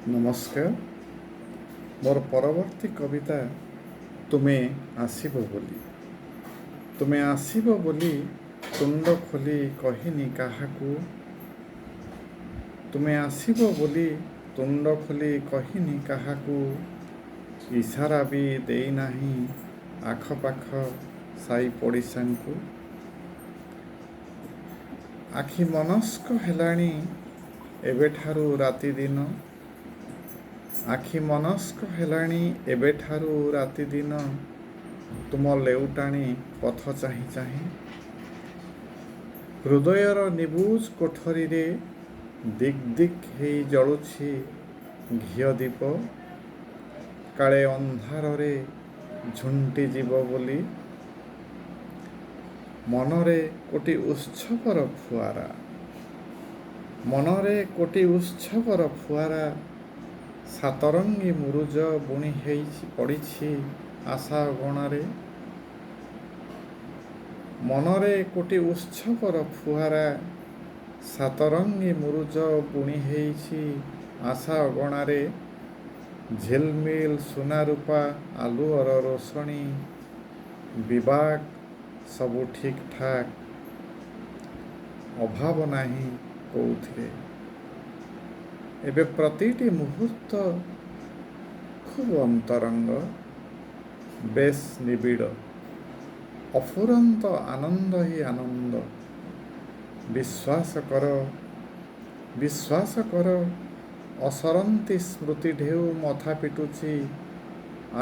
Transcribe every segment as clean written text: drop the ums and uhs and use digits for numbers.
ନମସ୍କାର। ମୋର ପରବର୍ତ୍ତୀ କବିତା ତୁମେ ଆସିବ ବୋଲି। ତୁମେ ଆସିବ ବୋଲି ତୁଣ୍ଡ ଖୋଲି କହିନି କାହାକୁ, ତୁମେ ଆସିବ ବୋଲି ତୁଣ୍ଡ ଖୋଲି କହିନି କାହାକୁ, ଇସାରା ବି ଦେଇନାହିଁ ଆଖପାଖ ସାଇ ପଡ଼ିଶାଙ୍କୁ। ଆଖି ମନସ୍କ ହେଲାଣି ଏବେଠାରୁ ରାତିଦିନ, ଆଖି ମନସ୍କ ହେଲାଣି ଏବେଠାରୁ ରାତିଦିନ, ତୁମ ଲେଉଟାଣି ପଥ ଚାହିଁ ଚାହିଁ। ହୃଦୟର ନିବୁଜ କୋଠରୀରେ ଦିକ୍ ଦିକ୍ ହେଇ ଜଳୁଛି ଘିଅ ଦୀପ, କାଳେ ଅନ୍ଧାରରେ ଝୁଣ୍ଟି ଯିବ ବୋଲି। ମନରେ କୋଟି ଉତ୍ସବର ଫୁଆରା, ମନରେ କୋଟି ଉତ୍ସବର ଫୁଆରା, ସାତରଙ୍ଗୀ ମୁରୁଜ ବୁଣି ହେଇଛି ପଡ଼ିଛି ଆଶା ଅଗଣାରେ। ମନରେ କୋଟି ଉତ୍ସବର ଫୁଆରା, ସାତରଙ୍ଗୀ ମୁରୁଜ ବୁଣି ହେଇଛି ଆଶା ଅଗଣାରେ। ଝିଲମିଲ ସୁନା ରୂପା ଆଲୁଅର ରୋଷଣୀ, ବିବାକ ସବୁ ଠିକ୍ ଠାକ୍, ଅଭାବ ନାହିଁ କୋଉଥିରେ। ଏବେ ପ୍ରତିଟି ମୁହୂର୍ତ୍ତ ଖୁବ୍ ଅନ୍ତରଙ୍ଗ, ବେଶ୍ ନିବିଡ଼, ଅଫୁରନ୍ତ ଆନନ୍ଦ ହିଁ ଆନନ୍ଦ। ବିଶ୍ୱାସ କର, ବିଶ୍ୱାସ କର, ଅସରନ୍ତି ସ୍ମୃତି ଢେଉ ମଥା ପିଟୁଛି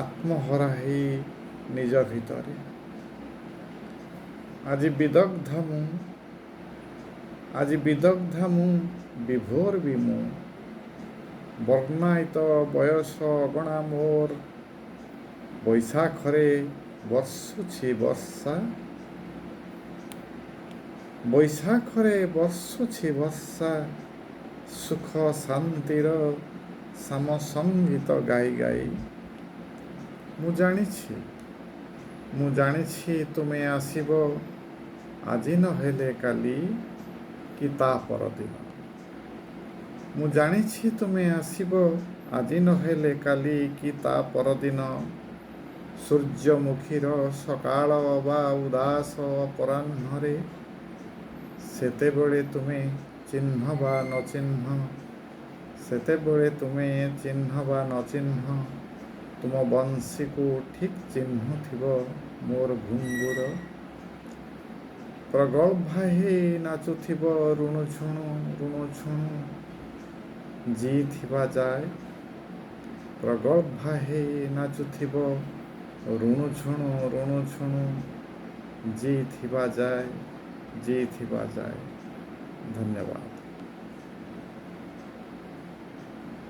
ଆତ୍ମହରା ହେଇ ନିଜ ଭିତରେ। ଆଜି ବିଦଗ୍ଧ ମୁଁ, ଆଜି ବିଦଗ୍ଧା ମୁଁ, ବିଭୋର ବି ମୁଁ। ବର୍ଣ୍ଣାୟିତ ବୟସ ଅଗଣା ମୋର ବୈଶାଖରେ ବର୍ଷୁଛି ବର୍ଷା, ବୈଶାଖରେ ବର୍ଷୁଛି ବର୍ଷା, ସୁଖ ଶାନ୍ତିର ସାମ ସଙ୍ଗୀତ ଗାଇ ଗାଇ। ମୁଁ ଜାଣିଛି, ମୁଁ ଜାଣିଛି ତୁମେ ଆସିବ ଆଜି ନହେଲେ କାଲି କି ତା ପରଦିନ। ମୁଁ ଜାଣିଛି ତୁମେ ଆସିବ ଆଜି ନହେଲେ କାଲି କି ତା ପରଦିନ, ସୂର୍ଯ୍ୟମୁଖୀର ସକାଳ ବା ଉଦାସ ଅପରାହ୍ନରେ। ସେତେବେଳେ ତୁମେ ଚିହ୍ନ ବା ନ ଚିହ୍ନ, ସେତେବେଳେ ତୁମେ ଚିହ୍ନ ବା ନ ଚିହ୍ନ, ତୁମ ବଂଶୀକୁ ଠିକ୍ ଚିହ୍ନୁଥିବ ମୋର ଘୁଙ୍ଗୁର। ପ୍ରଗଳ୍ଭା ହେଇ ନାଚୁଥିବ ରୁଣୁଝୁଣୁ ରୁଣୁଝୁଣୁ ଜିଇଥିବା ଯାଏ, ପ୍ରଗଳ୍ଭା ହେଇ ନାଚୁଥିବ ରୁଣୁଝୁଣୁ ରୁଣୁଝୁଣୁ ଜିଇଥିବା ଯାଏ, ଜିଇଥିବା ଯାଏ। ଧନ୍ୟବାଦ।